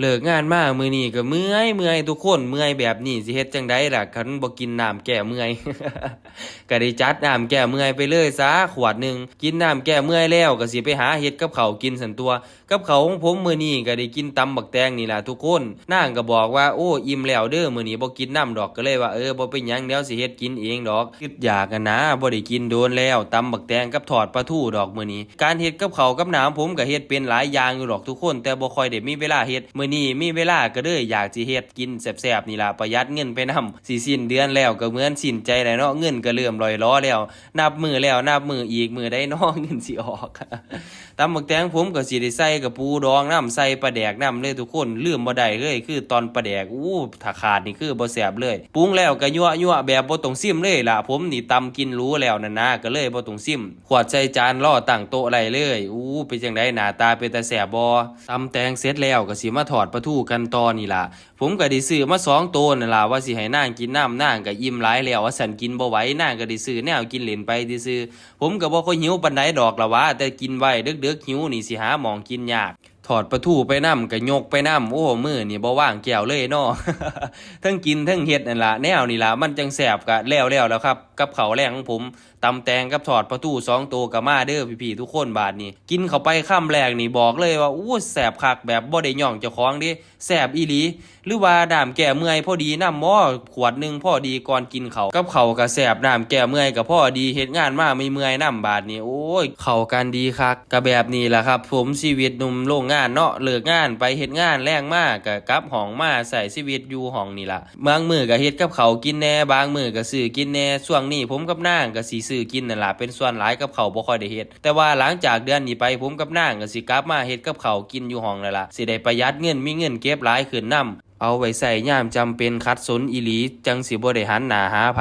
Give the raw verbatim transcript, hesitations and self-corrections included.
เลิกงานมามื้อนี้ก็เมื่อยเมื่อยทุกคน เมื่อยแบบนี้สิเฮ็ดจั่งใดล่ะ คันบ่กินน้ำแก้เมื่อย ก็ได้จัดน้ำแก้เมื่อยไปเลยซะขวดหนึ่ง กินน้ำแก้เมื่อยแล้วก็สิไปหาเฮ็ดกับข้าวกินซั่นตั่ว กับข้าวของผมมื้อนี้ก็ได้กินตำบักแตงนี่ล่ะทุกคน นางก็บอกว่า โอ้ อิ่มแล้วเด้อ มื้อนี้บ่กินนำดอก ก็เลยว่า เออ บ่เป็นหยัง เดี๋ยวสิเฮ็ดกินเองดอก คิดอยากอะนะ บ่ได้กินโดนแล้ว ตำบักแตงกับทอดปลาทูดอกมื้อนี้ การเฮ็ดกับข้าวกับน้ำผมก็เฮ็ดเป็นหลายอย่างอยู่ดอกทุกคน แต่บ่ค่อยได้มีเวลาเฮ็ด มื้อนี้มีเวลาก็เลยอยากสิเฮ็ดกินแซ่บๆนี่ล่ะ ประหยัดเงินไปนำ สิสิ้นเดือนแล้วก็เหมือนสิ้นใจแล้วเนาะ เงินก็เริ่มร่อยหรอแล้ว นับมื้อแล้วนับมื้ออีก มื้อใดน้อเงินสิออก ตำบักแตงผมก็สิได้ใส่กะปูดองนำ ใส่ปลาแดกนำเลยทุกคน ลืมบ่ได้เลย คือตอนปลาแดก อู้ ถ้าขาดนี่คือบ่แซ่บเลย ปรุงแล้วก็ยั่วๆแบบบ่ต้องซิมเลยล่ะ ผมนี่ตำกินหรูแล้วนั่นนะ ก็เลยบ่ต้องซิม ขวดใส่จานรอตั้งโต๊ะไว้เลย อู้ เป็นจั่งใด หน้าตาเป็นตาแซ่บบ่ ตำแตงเสร็จแล้วก็สิมาทอดปลาทูกันต่อนี่ล่ะ ผมก็ได้ซื้อมาสองโตนั่นล่ะ ว่าสิให้นางกินนำ นางก็อิ่มหลายแล้ว ว่าซั่นกินบ่ไหว นางก็ได้ซื้อแนวกินเล่นไปซื่อๆ ผมก็บ่ค่อยหิวปานใดดอกล่ะหวา แต่กินไว้เดิกๆ หิวนี่สิหาหม่องกินยาก ทอดปลาทูไปนำก็ยกไปนำ โอ้ มื้อนี่บ่วางแก้วเลยเนาะ ทั้งกินทั้งเฮ็ดนั่นล่ะ แนวนี่ล่ะ มันจั่งแซ่บ ก็แล้วๆแล้วครับ กับข้าวแลงของผม ตำแตงกับทอดปลาทูสองโตก็มาเด้อพี่ๆทุกคน บาดนี้ กินเข้าไปคำแรกนี่บอกเลยว่า อู้ แซ่บคัก แบบบ่ได้ย่องเจ้าของเด้ แซ่บอีหลี หรือว่าน้ำแก้เมื่อยพอดีนำบ่ ขวดหนึ่งพอดีก่อนกินข้าว กับข้าวก็แซ่บ น้ำแก้เมื่อยก็พอดี เฮ็ดงานมาเมื่อยๆนำ บาดนี้ โอ้ย เข้ากันดีคัก ก็แบบนี้ล่ะครับผม ชีวิตหนุ่มโรงงานเนาะ เลิกงานไปเฮ็ดงาน แลงมาก็กลับห้องมาใช้ชีวิตอยู่ห้องนี่ล่ะ บางมื้อก็เฮ็ดกับข้าวกินแหน่ บางมื้อก็ซื้อกินแหน่ ช่วงนี้ผมกับนางก็สิซื้อกินนั่นล่ะ เป็นส่วนหลาย กับข้าวบ่ค่อยได้เฮ็ด แต่ว่าหลังจากเดือนนี้ไป ผมกับนางก็สิกลับมาเฮ็ดกับข้าวกินอยู่ห้องนั่นล่ะ สิได้ประหยัดเงิน มีเงินเก็บหลายขึ้นนำ เอาไว้ใช้ยามจำเป็นขัดสนอีหลี จั่งสิบ่ได้หันหน้าหาไผ